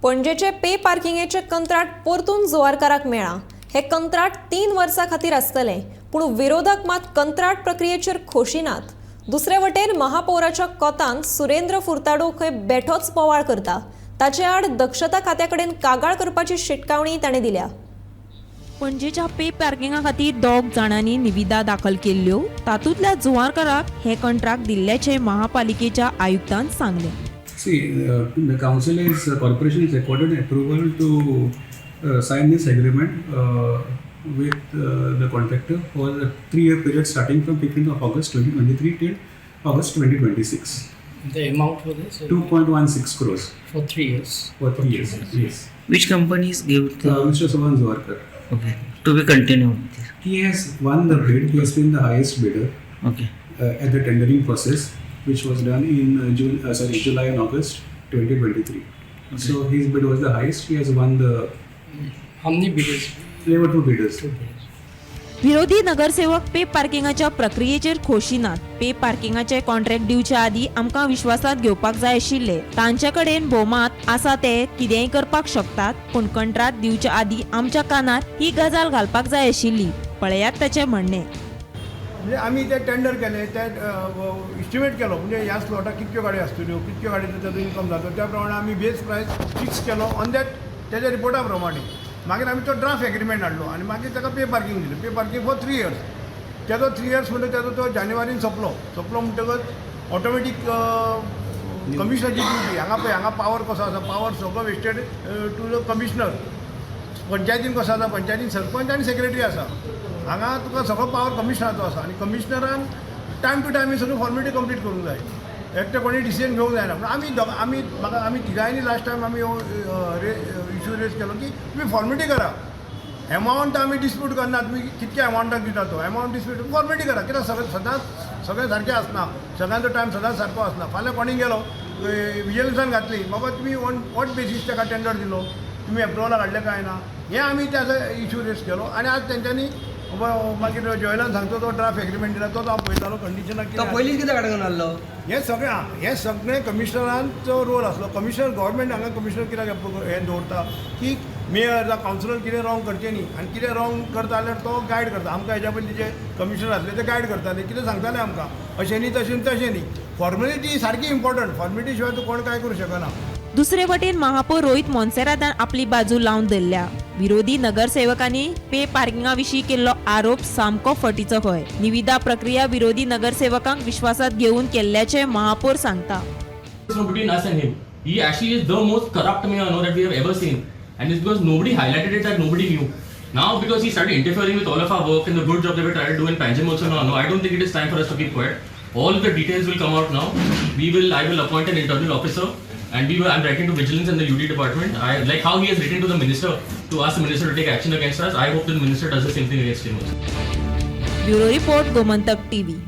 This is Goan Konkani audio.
पणजेचे पे पार्किंगेचें कंत्राट परतून जुवारकाराक मेळ्ळां. हें कंत्राट 3 वर्सां खातीर आसतलें, पूण विरोधक मात कंत्राट प्रक्रियेचेर खोशी नात. दुसरे वटेन महापौराच्या कोतान सुरेंद्र फुर्ताडो खंय बेठोच बोवाळ करता. ताचे आड दक्षता खात्या कडेन कागाळ करपाची शिटकावणी ताणें दिल्या. पणजेच्या पे पार्किंगा खातीर दोग जाणांनी निविदा दाखल केल्ल्यो. तातूंतल्या जुवारकाराक हे कंत्राट दिल्ल्याचें महापालिकेच्या आयुक्तान सांगलें. See, the council is, corporation is accorded approval to sign this agreement with the contractor for the 3-year period starting from 15th of August 2023 till August 2026. The amount for this? 2.16 crores. For 3 years. For 3 years. Yes. Which companies give the Mr. Sohan Zuarkar. Okay, to be continued? He has won the bid. He has been the highest bidder at the tendering process, which was done in June, sorry, July and August 2023. So his bid was the highest. He has won the. How many bidders? There were two bidders. Two bidders. विरोधी नगरसेवक पे पार्किंगाच्या प्रक्रियेचेर खोशी नात. पे पार्किंगाचे कॉन्ट्रॅक्ट दिवचे आदीं आमकां विश्वासांत घेवपाक जाय आशिल्ले. तांचे कडेन भोवमत आसा, ते कितेंय करपाक शकतात, पूण कंत्राट दिवचे आदीं आमच्या कानार ही गजाल घालपाक जाय आशिल्ली. पळयात ताचें म्हणणें. म्हणजे आमी ते टेंडर केले, ते इस्टिमेट केलो, म्हणजे ह्या स्लॉटाक कितक्यो गाडयो आसतल्यो, कितक्यो गाडयेचो ताजो इन्कम जातलो, त्या प्रमाणे आमी बेस प्रायस फिक्स केलो ऑन that तेज्या रिपोर्टा प्रमाणे. मागीर आमी तो ड्राफ्ट एग्रीमेंट हाडलो आनी मागीर ताका पे पार्कींग दिलें, पे पार्कींग फॉर 3 इयर्स. तेजो 3 इयर्स म्हणटा, तेजो तो जानेवारीन सोंपलो. सोंपलो म्हणटकच ऑटोमॅटीक कमिशनरची ड्युटी. हांगा पळय, हांगा पावर कसो आसा, पावर सगळो वेस्टेड टू the commissioner. पंचायतीन कसो आसा, पंचायतीन सरपंच आनी सेक्रेटरी आसा. हांगा तुका सगळो पावर कमिशनराचो आसा आनी कमिशनरान टायम टू टायम ही सगळी फॉर्मेलिटी कंप्लीट करूंक जाय. एकटे कोणी डिसिजन घेवंक जायना. पूण आमी दोगां, आमी म्हाका आमी तिगांयनी लास्ट टायम आमी हो रे इशू रेज केलो की तुमी फॉर्मेलिटी करा. एमावंट आमी डिस्प्यूट करना, तुमी कितक्या एमावंटाक दिता तो एमावंट डिस्प्यूट, फॉर्मेलिटी करा. कित्याक सगळें सदांच सगळें सारकें आसना, सगळ्यांचो टायम सदांच सारको आसना. फाल्यां कोणी गेलो, विजलन्सान घातली, बाबा तुमी ऑन what basis ताका टेंडर दिलो, तुमी एप्रुवलाक हाडलें काय ना, हें आमी त्याचो इशू रेज केलो. आनी आज तेंच्यांनी मागीर जॉयलान सांगतो, तो ड्राफ्ट एग्रीमेंट दिला, तोच हांव पळयतालो कंडिशनाक. तो पयलींच कित्याक काडूंक नासलो? हें सगळें कमिशनरांचो रोल आसलो. कमिशनर, गव्हर्मेंट हांगा कमिशनर कित्याक हें दवरता की मेयर जावं कावन्सिलर कितें रॉंग करचें न्ही आनी कितें रॉंग करता जाल्यार तो गायड करता. आमकां हेज्या पयलीं जे कमिशनर आसले ते गायड करताले, कितें सांगताले आमकां, अशें न्ही, तशें न्ही, तशें न्ही. फॉर्मेलिटी सारकी इम्पॉर्टंट. फॉर्मेलिटी शिवाय तूं कोण कांय करूं शकना. दुसरे वटेन महापौर रोहित मोन्सेरातान आपली बाजू लावन धरल्या. विरोधी नगरसेवकांनी पे पार्किंगा विशीं केल्लो आरोप सामको फटीचो खंय. निविदा प्रक्रिया विरोधी नगरसेवकांक विश्वासात घेवन केल्ल्याचें महापौर सांगता. No between us and him. He actually is the most corrupt mayor I know that we have ever seen. And it's because nobody highlighted it that nobody knew. Now, because he started interfering with all of our work and the good job that we try to do in Panjim also now, no, I don't think it is time for us to keep quiet. All of the details will come out now. I will appoint an internal officer and I'm writing to Vigilance and the UD department. I like how he has written to the minister to ask the minister to take action against us. I hope the minister does the same thing against him also. Bureau report, Gomantak TV.